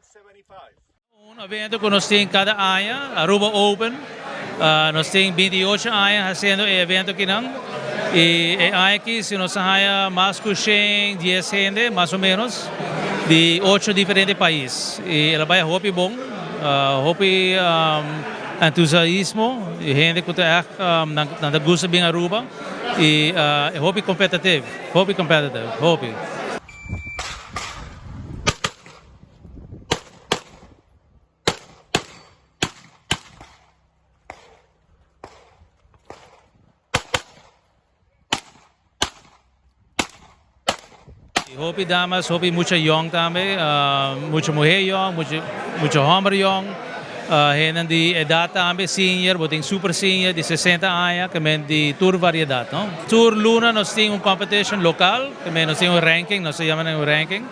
1975. Un evento cu nos tin cada aña, Aruba Open. Nos tin 28 aña haciendo e evento akinan. Y e aña aki si nos a haya mas cu 110 hende, mas o menos, di ocho diferente pais. Y el a bay hopi bon, hopi entusiasmo, y hende cu ta echt nan ta gusta bin Aruba. Y hopi competitive, hopi competitive, hopi. Hopi damas, hopi mucha yong tambe, mucha muher yong, mucha homber yong, hende di edad tambe, senior, bo tin super senior di 60 aña, ke men di tur variedad, no. Tur luna nos tin un competition local, ke men nos tin un ranking, nos ta yama nan un ranking.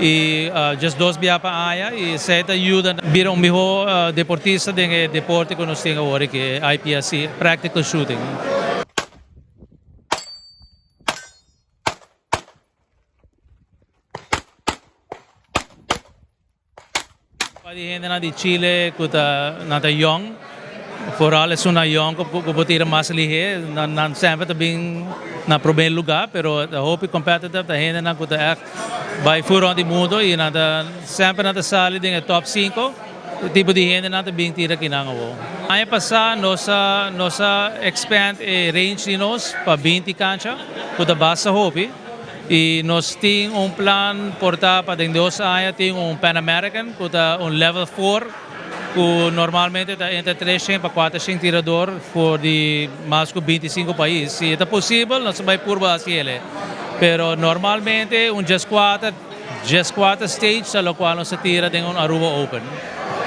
Y just dos bia pa aña y esey ta yuda bira un miho deportista den e deporte cu nos tin awor aki, e IPSC, Practical Shooting. Pa di hendenan di Chile ku ta nan ta yong, foral esunnan yong ku ku por tira mas lihé, nan nan semper ta bin na promé lugá, pero ta hopi competitive, ta hendenan ku ta ègt bai fur rònt di mundu i nan ta semper nan ta sali den e top sinku, e tipo di hendenan ta bin tira kinan awor. Aña pasá nos a nos a expand e range di nos pa 20 kancha ku ta basta hopi. Y nos tin un plan por ta pa den dos aña tin un Pan American cu ta un level four cu normalmente ta entre 300 pa 400 tirador for di mas cu 25 pais. Si e ta posibel nos ta bay purba haci ele. Pero normalmente un 14, 14 stage ta locual nos ta tira den un Aruba Open.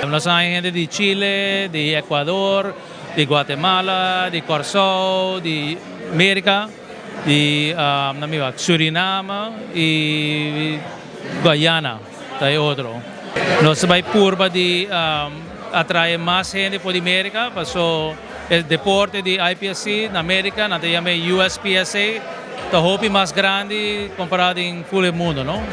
Nos a haña hende di Chile, di Ecuador, di Guatemala, di Corsou, di Merca. Di nan mi wak Suriname y Guyana ta e otro. Nos ta bay purba di atrae mas hende for di Merca paso e deporte di IPSC na Merca nan ta yama e USPSA ta hopi mas grandi compara den ful e mundo no.